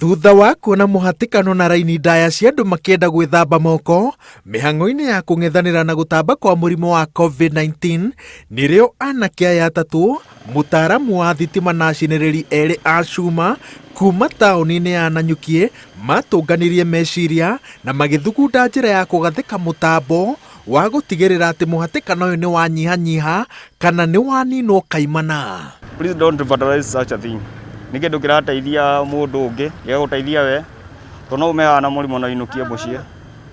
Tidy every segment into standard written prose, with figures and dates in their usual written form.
Thutha wa kuona mũhatĩkano na raini ndaya cia andũ makĩenda gwĩthamba moko mĩhang'o-inĩ ya kũng'ethanĩra na gũtamba kwa mũrimũ wa COVID-19, nĩrĩo anake aya atatũ, mũtaaramu wa thitima na acinĩrĩri erĩ a cuma kuma taũni-inĩ ya Nanyuki matũnganirie meciria na magĩthugunda njĩra ya kũgathĩka mũtambo wa gũtigĩrĩra atĩ mũhatĩkano ũyũ nĩ wanyihanyiha kana nĩ waninwo kaimana. Please don't vandalize such a thing. Nĩ kĩndũ kĩrateithia mũndũ ũngĩ, gĩgagũteithia we, tondũ no ume haha na mũrimũ na ũinũkie mũciĩ,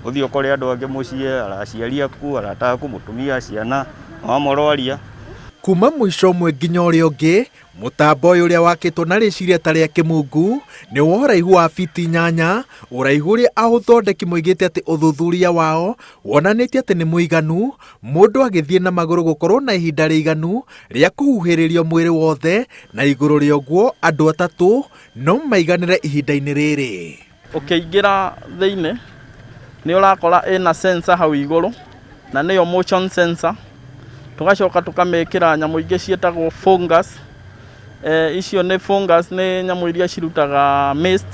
ũthiĩ ũkore andũ angĩ mũciĩ, aciari aku, arata aku, mũtumia, ciana, wamũrwaria. Kuma mũico ũmwe nginya ũrĩa ũngĩ, mũtambo ũyũ ũrĩa wakĩtwo na rĩciria ta rĩa kĩmungu nĩ wa ũraihu wa fiti 8, ũraihu ũrĩa aũthondeki moigĩte atĩ ũthuthuria wao wonanĩtie atĩ nĩ mũiganu mũndũ agĩthiĩ na magũrũ gũkorwo na ihinda rĩiganu rĩa kũhuhĩrĩrio mwĩrĩ wothe, na igũrũ rĩa ũguo andũ atatũ no maiganĩre ihinda-inĩ rĩrĩ. Ũkĩingĩra thĩinĩ nĩ ũrakora ĩna sensor hau igũrũ na nĩyo motion sensor, tũgacoka tũkamĩkĩra nyamũ ingĩ ciĩtagwo fungus. Icio nĩ fungus, nĩ nyamũ iria cirutaga mist.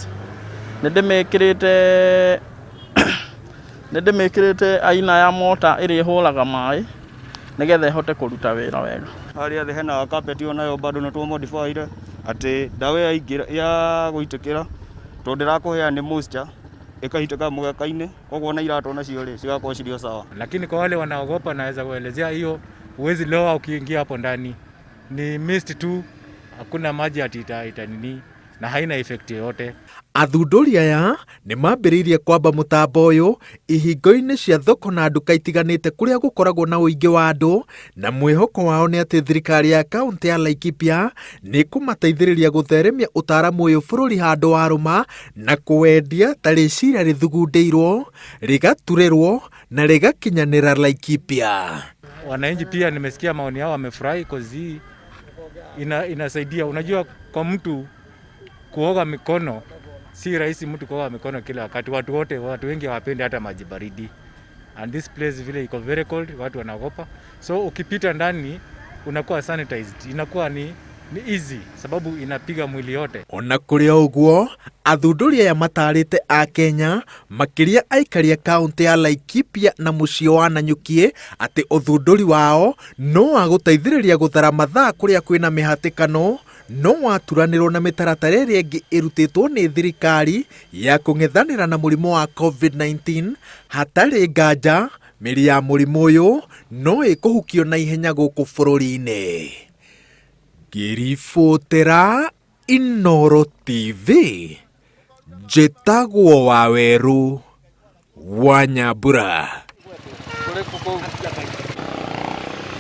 Nĩ ndĩmĩkĩrĩte aina ya mota ĩrĩa ĩhũraga maĩ nĩgetha ĩhote kũruta wĩra wega. Harĩa thĩ hena carpet onayo bado nĩ twa modify atĩ ndawa yaingĩra ya gũitĩkĩra tondũ ndĩrakũhĩa nĩ moisture ĩkaitĩka mũgeka-inĩ, koguo ona iratũ nacio rĩ cigakorwo cirĩ o sawa. Lakini kwa wale wanaogopa, naweza kuelezea hiyo huwezi loa ukiingia hapo ndani, ni mist tu, hakuna maji ati ita nini na haina effect yoyote. Athundũri aya nĩ mambĩrĩirie kwamba mũtambo ũyũ ihingo-inĩ cia thoko na nduka itiganĩte kũrĩa gũkoragwo na ũingĩ wa andũ, na mwĩhoko wao nĩ atĩ thirikari ya kaũntĩ ya Laikipia nĩ ĩkũmateithĩrĩria gũtheremia ũtaaramu ũyũ bũrũri handũ warũma na kũwendia ta rĩciria rĩthugundĩirwo, rĩgaturĩrwo na rĩgakinyanĩra Laikipia. Wananchi pia nimesikia maoni yao, wamefurahi cause hii inasaidia. Unajua kwa mtu kuoga mikono si rahisi, mtu kuoga mikono kila wakati. Watu wote, watu wengi hawapendi hata maji baridi, and this place vile iko very cold, watu wanaogopa. So ukipita ndani unakuwa sanitized, inakuwa ni easy sababu inapiga mwili yote. Ona kũrĩ o ũguo, athundũri aya matarĩte a Kenya makĩria aikari a kaũntĩ ya Laikipia na mũciĩ wa Nanyuki atĩ ũthundũri wao no wa gũteithĩrĩria gũthara mathaa kũrĩa kwĩna mĩhatĩkano no waturanĩrwo na mĩtaratara ĩrĩa ĩngĩ ĩrutĩtwo nĩ thirikari ya kũng'ethanĩra na mũrimũ wa COVID-19, hatarĩ nganja mĩri ya mũrimũ ũyũ no ĩkũhukio na ihenya gũkũ bũrũri-inĩ. Ngĩribotera Inooro TV, njĩtagwo Wawerũ wa Nyambura.